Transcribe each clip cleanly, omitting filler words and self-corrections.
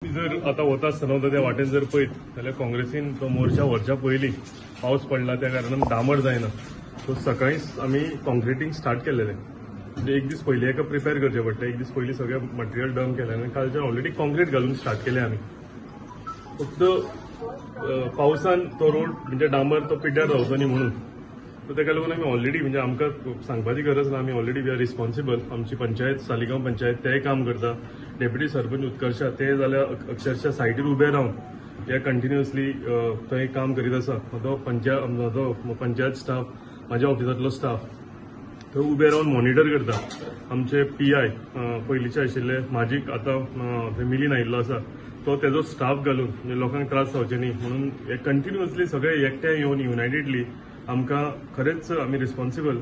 जर आता वता आसतना त्या वाटेन जर पळयत जाल्यार काँग्रेसीन तो मोर्चा व्हरच्या पयलीं पावस पडला त्या कारणान डांबर जायना, सो सकाळींच आमी कॉन्क्रिटींग स्टार्ट केलेलें. म्हणजे एक दीस पयलीं एका प्रिपेर करचें पडटा, एक दीस पयलीं सगळें मटेरियल डंप केलें आनी कालच्यान ऑलरेडी कॉन्क्रीट घालून स्टार्ट केलें आमी. फक्त पावसान तो रोड म्हणजे डांबर तो पिड्ड्यार जावचो न्ही म्हणून, सो ताका लागून आमी ऑलरेडी म्हणजे आमकां सांगपाची गरज ना, आमी ऑलरेडी we are responsible. आमची पंचायत सालिगांव पंचायत तेय काम करता, डेप्युटी सरपंच उत्कर्षा ते जाल्यार अक्षरशः सायटीर उबे रावन हे कंटिन्युअसली थंय काम करीत आसा. म्हजो म्हजो पंचायत स्टाफ, म्हाज्या ऑफिसांतलो स्टाफ थंय उबे रावन मॉनिटर करता. आमचे पी I पयलींचे आशिल्ले म्हाजीक आतां फॅमिलीन आयिल्लो आसा, तो तेजो स्टाफ घालून म्हणजे लोकांक त्रास जावचे न्ही म्हणून हे कंटिन्युअसली सगळे एकठांय येवन युनायटेडली आमकां खरेंच आमी रिस्पॉन्सिबल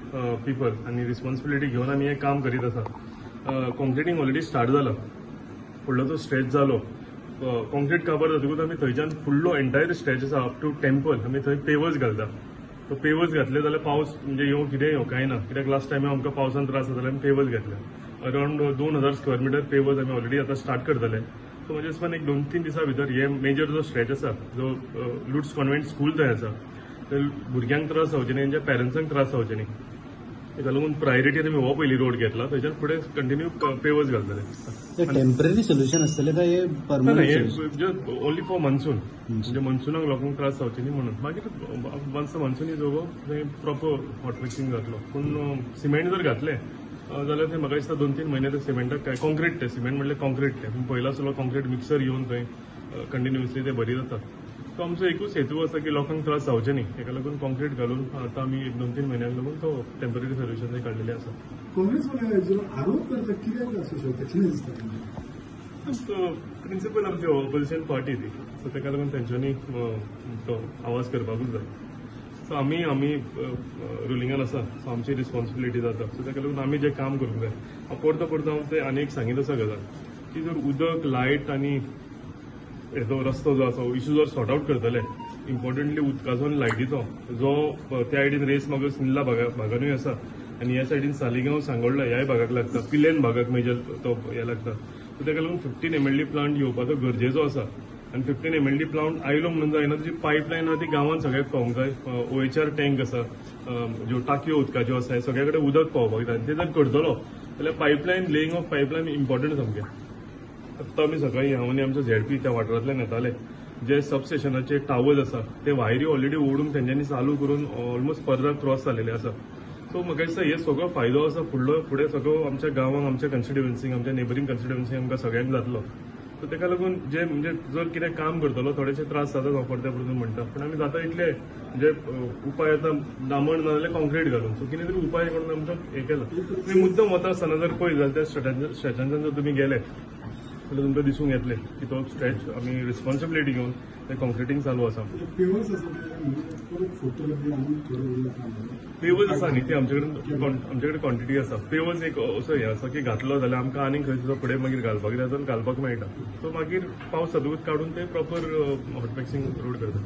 पिपल आनी रिस्पॉन्सिबिलिटी घेवन आमी हें काम करीत आसा. कॉन्क्रिटींग ऑलरेडी स्टार्ट जाला, फुडलो जो स्ट्रेच जालो कॉन्क्रीट काबार जातकूच आमी थंयच्यान फुडलो एंटायर स्ट्रेच आसा अप टू टेम्पल आमी थंय पेवर्स घालता. तो पेवर्स घातले जाल्यार पावस म्हणजे येवं कितें येवं कांय ना, कित्याक लास्ट टायम आमकां पावसान त्रास जाताले आमी पेवर्स घातले. अरावंड 2000 स्क्वेअर मिटर पेवर्स आमी ऑलरेडी आतां स्टार्ट करतले. सो म्हजे दिसपान एक 2-3 दिसां भितर हे मेजर जो स्ट्रेच आसा जो लुट्स कॉन्वेंट स्कूल थंय आसा, थंय भुरग्यांक त्रास जावचे न्ही, तेंच्या पेरंट्सांक त्रास जावचे न्ही, ताका लागून प्रायोरिटी आमी हो पयलीं रोड घेतला, थंयच्यान फुडें कंटिन्यू पेवर्स घालतले. टेम्पररी सोल्युशन आसतलें काय हे परमनंट? हे ओनली फॉर मॉन्सून, म्हणजे मॉन्सुनाक लोकांक त्रास जावचे न्ही म्हणून. मागीर वन्स मॉन्सून is over थंय प्रॉपर हॉट मिक्सिंग जातलो. पूण सिमेंट जर घातलें जाल्यार थंय म्हाका दिसता 2-3 म्हयने ते सिमेंटाक काय कॉन्क्रीट, ते सिमेंट म्हणल्यार कॉन्क्रीट, ते पूण पयला सुद्दां कॉन्क्रीट मिक्सर येवन थंय कंटिन्युअसली ते बरी जाता. सो आमचो एकूच हेतू आसा की लोकांक त्रास जावचे न्ही, ताका लागून कॉन्क्रीट घालून आतां आमी 1-2-3 म्हयन्यांक लागून तो टेम्पररी सोल्युशन थंय काडलेलें आसा. काँग्रेस आरोप करता कित्याक आसूं शकता, कितें दिसता? प्रिंसिपल आमची ऑपोजिशन पार्टी ती, सो ताका लागून तेंच्यांनी तो आवाज करपाकूच जाय. सो आमी आमी रुलिंगान आसा, सो आमची रिस्पॉन्सिबिलिटी जाता. सो ताका लागून आमी जें काम करूंक जाय. परतो परतो हांव ते आनी एक सांगीत आसा गजाल की जर उदक, लायट आनी हेजो रस्तो जो आसा इशू जर सॉर्ट आवट करतले, इम्पॉर्टंटली उदकाचो आनी लायटीचो जो त्या सायडीन रेस मागीर निल्ला भागानूय आसा आनी ह्या सायडीन सालिगांव सांगोडला ह्याय भागाक लागता, पिलेन भागाक मेजर तो हे लागता. सो ताका लागून 15 MLD plant येवपाचो गरजेचो आसा. आनी 15 MLD plant आयलो म्हणून जायना, तुजी पायपलायन आहा ती गांवांत सगळ्याक पावूंक जाय. OHR tank आसा, ज्यो टाकयो उदकाच्यो आसा, सगळ्या कडेन उदक पावपाक जाय. ते जर करतलो जाल्यार pipeline, laying of pipeline important सामकें. आत्तां आमी सकाळीं हांव आनी आमचो झेडपी त्या वाठारांतल्यान येताले, जे सबस्टेशनाचे टावर्स आसा ते वायरी ऑलरेडी ओडून तेंच्यांनी चालू करून ऑलमोस्ट पर्रा क्रॉस जालेले आसा. सो म्हाका दिसता हे सगळो फायदो आसा फुडलो फुडें सगळो आमच्या गांवांक, आमच्या कॉन्स्टिट्युएन्सीक, आमच्या नेबरींग कॉन्स्टिट्युएन्सीक आमकां सगळ्यांक जातलो. सो ताका लागून जे म्हणजे जर कितें काम करतलो थोडेशे त्रास जाता हांव परते परतून म्हणटा, पूण आमी जाता इतले म्हणजे उपाय आतां डांबर ना जाल्यार कॉन्क्रीट घालून सो कितें तरी उपाय करून आमकां हें केलां. तुमी मुद्दम वता आसतना जर पळयत जाल्यार त्या स्ट्रेचांतल्यान जर तुमी गेले जाल्यार तुमकां दिसूंक येतलें की तो स्ट्रेच आमी रिस्पॉन्सिबिलिटी घेवन ते कॉन्क्रिटींग चालू आसा. पेवर्स आसा न्ही, ती आमचे कडेन क्वॉन्टिटी आसा. पेवर्स एक असो हें आसा की घातलो जाल्यार आमकां आनीक खंय सुद्दां फुडें मागीर घालपाक जाय जाल्यार घालपाक मेळटा. सो मागीर पावस जातकूच काडून ते प्रॉपर हॉट मिक्सिंग रोड करता.